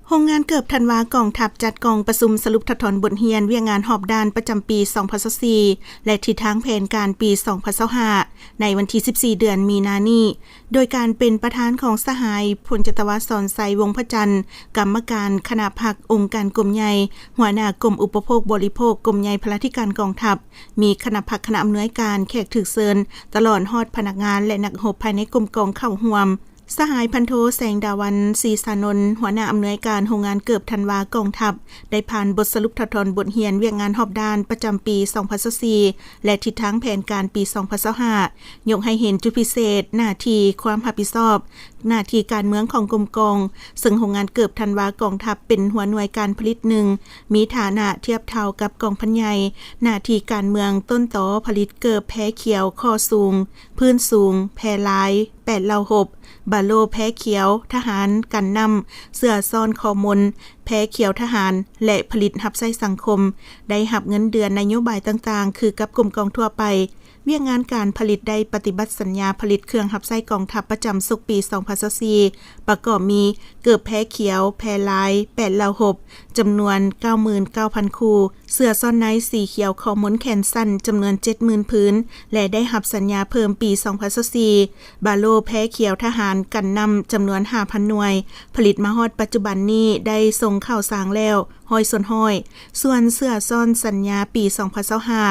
ໂຮງງານເກີບທັນວາກອງທັບ ຈັດກອງປະຊຸມສະຫຼຸບຖອດຖອນບົດຮຽນວຽກງານຮອບດ້ານປະຈຳປີສອງພັນຊາວສີ່ ແລະ ທິດທາງແຜນການປີສອງພັນຊາວຫ້າ ໃນວັນທີສິບສີ່ ເດືອນມີນານີ້ ໂດຍການເປັນປະທານຂອງສະຫາຍ ພົນຈັດຕະວາ ສອນໄຊ ວົງພະຈັນ ກຳມະການຄະນະພັກອົງການກົມໃຫຍ່, ຫົວໜ້າກົມອຸປະໂພກບໍລິໂພກ ກົມໃຫຍ່ພະລາທິການກອງທັບ, ມີຄະນະພັກຄະນະອຳນວຍການ, ແຂກຖືກເຊີນ, ຕະຫຼອດຮອດພະນັກງານ ແລະ ນັກຮົບພາຍໃນກົມກອງເຂົ້າຮ່ວມ. ສະຫາຍພັນໂທ ແສງດາວັນ ສີສານົນ ຫົວໜ້າອຳນວຍການໂຮງງານເກີບທັນວາກອງທັບ ໄດ້ຜ່ານບົດສະຫຼຸບຖອດຖອນບົດຮຽນວຽກງານຮອບດ້ານປະຈຳປີສອງພັນຊາວສີ່ ແລະ ທິດທາງແຜນການປີສອງພັນຊາວຫ້າ ຍົກໃຫ້ເຫັນຈຸດພິເສດ, ໜ້າທີ່, ຄວາມຮັບຜິດຊອບ, ໜ້າທີ່ການເມືອງຂອງກົມກອງ, ເຊິ່ງໂຮງງານເກີບທັນວາກອງທັບເປັນຫົວໜ່ວຍການຜະລິດໜຶ່ງ ມີຖານະທຽບເທົ່າກັບກອງພັນໃຫຍ່, ໜ້າທີ່ການເມືອງຕົ້ນຕໍຜະລິດເກີບແພຂຽວ ຂໍ້ສູງ, ພື້ນສູງ, ແພລາຍ, ແປດເຫຼົ່າຫົບ, ບາໂລແພຂຽວ, ທະຫານກັນນ້ຳ, ເສື້ອຊ້ອນຄໍມົນ, ແພຂຽວທະຫານ ແລະ ຜະລິດຮັບໃຊ້ສັງຄົມ, ໄດ້ຮັບເງິນເດືອນນະໂຍບາຍຕ່າງໆ ຄືກັບກົມກອງທົ່ວໄປ. ວຽກງານການຜະລິດໄດ້ປະຕິບັດສັນຍາຜະລິດເຄື່ອງຮັບໃຊ້ກອງທັບປະຈຳສົກປີສອງພັນຊາວສີ່ ປະກອບມີ ເກີບແພຂຽວ, ແພລາຍ, ແປດເຫຼົ່າຫົບ, ຈຳນວນເກົ້າໝື່ນເກົ້າພັນຄູ່, ເສື້ອຊ້ອນໃນສີຂຽວຄໍມົນແຂນສັ້ນ ຈຳນວນເຈັດໝື່ນຜືນ ແລະ ໄດ້ຮັບສັນຍາເພີ່ມປີສອງພັນຊາວສີ່ ບາໂລແພຂຽວທະຫານກັນນ້ຳ ຈຳນວນຫ້າພັນໜ່ວຍ, ຜະລິດມາຮອດປັດຈຸບັນນີ້ໄດ້ສົ່ງເຂົ້າສາງແລ້ວ ຮ້ອຍສ່ວນຮ້ອຍ, ສ່ວນເສື້ອຊ້ອນສັນຍາປີສອງພັນຊາວຫ້າ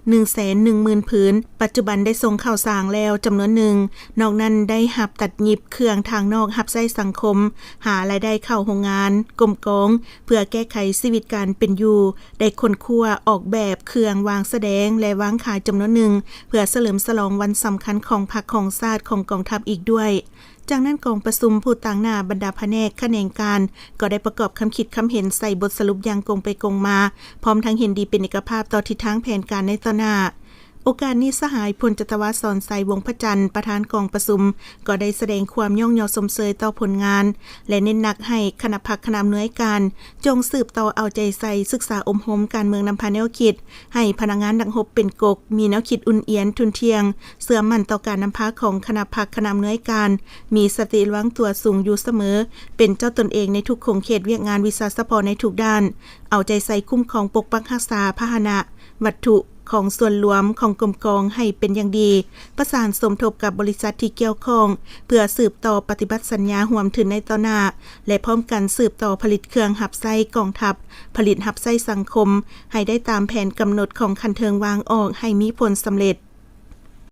ໜຶ່ງແສນໜຶ່ງໝື່ນຜືນ ປັດຈຸບັນໄດ້ສົ່ງເຂົ້າສາງແລ້ວຈຳນວນໜຶ່ງ, ນອກນັ້ນໄດ້ຮັບຕັດຫຍິບເຄື່ອງທາງນອກຮັບໃຊ້ສັງຄົມ, ຫາລາຍໄດ້ເຂົ້າໂຮງງານ, ກົມກອງ ເພື່ອແກ້ໄຂຊີວິດການເປັນຢູ່, ໄດ້ຄົ້ນຄວ້າອອກແບບເຄື່ອງວາງສະແດງ ແລະ ວາງຂາຍຈຳນວນໜຶ່ງ ເພື່ອສະເຫຼີມສະຫຼອງວັນສຳຄັນຂອງພັກຂອງຊາດຂອງກອງທັບອີກດ້ວຍ. ຈາກນັ້ນກອງປະຊຸມຜູ້ຕາງໜ້າບັນດາພະແນກຂະແໜງການ ກໍໄດ້ປະກອບຄຳຄິດຄຳເຫັນໃສ່ບົດສະຫຼຸບຢ່າງກົງໄປກົງມາ, ພ້ອມທັງເຫັນດີເປັນເອກະພາບຕໍ່ທິດທາງແຜນການໃນຕໍ່ໜ້າ. ໂອກາດນີ້ ສະຫາຍ ພົນຈັດຕະວາ ສອນໄຊ ວົງພະຈັນ ປະທານກອງປະຊຸມ ກໍໄດ້ສະແດງຄວາມຍ້ອງຍໍຊົມເຊີຍຕໍ່ຜົນງານ ແລະ ເນັ້ນໜັກໃຫ້ຄະນະພັກຄະນະອຳນວຍການ ຈົ່ງສືບຕໍ່ເອົາໃຈໃສ່ສຶກສາອົບຮົມການເມືອງນຳພາແນວຄິດ ໃຫ້ພະນັກງານນັກຮົບເປັນກົກ ມີແນວຄິດອຸ່ນອຽນທຸ່ນທ່ຽງ, ເຊື່ອໝັ້ນຕໍ່ການນຳພາຂອງຄະນະພັກຄະນະອຳນວຍການ, ມີສະຕິລະວັງຕົວສູງຢູ່ສະເໝີ, ເປັນເຈົ້າຕົນເອງໃນທຸກຂົງເຂດວຽກງານວິຊາສະເພາະໃນທຸກດ້ານ, ເອົາໃຈໃສ່ຄຸ້ມຄອງປົກປັກຮັກສາພາຫະນະ, ວັດຖຸຂອງສ່ວນລວມຂອງກົມກອງໃຫ້ເປັນຢ່າງດີ, ປະສານສົມທົບກັບບໍລິສັດທີ່ກ່ຽວຂ້ອງ ເພື່ອສືບຕໍ່ປະຕິບັດສັນຍາຮ່ວມທຶນໃນຕໍ່ໜ້າ ແລະ ພ້ອມກັນສືບຕໍ່ຜະລິດເຄື່ອງຮັບໃຊ້ກອງທັບ, ຜະລິດຮັບໃຊ້ສັງຄົມ ໃຫ້ໄດ້ຕາມແຜນກຳນົດຂອງຂັ້ນເທິງວາງອອກໃຫ້ມີຜົນສຳເລັດ.